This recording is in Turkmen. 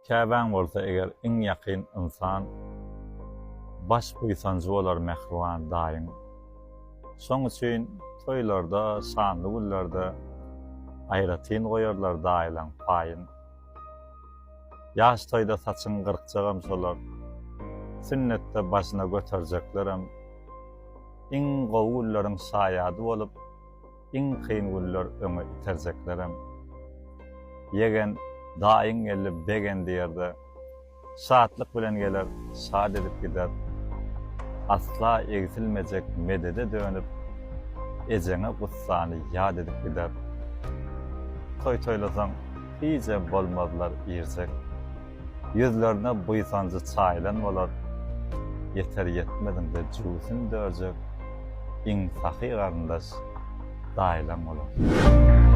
Käbäň bolsa eger iň ýakyn ynsan, Baş buýsanjy bolar mähriban daýyň. Şoň üçin toýlarda, şanly günlerde Aýratyn goýarlar daýylaň paýyn. Ýaş toýda saçyň gyrkjagam şolar, Sünnetde başyna göterjeklerem. Iň gowy günleriň şaýady bolup, Iň kyn günler öňe iterjeklerem. Ýegen, daýyň geldi begen diýerde, Şatlyk bilen geler, şat edip gider. Asla egsilmejek medede dönüp, Ejeňe gussany ýat edip gider. Toý toýlasaň, hijem bolmazlar irjek. Ýüzlerine buýsanjy çaýylan bolar, Ýeter-ýetmeziňde jübüsin dörjek, Iň sahy garyndaş daýylaň bolar.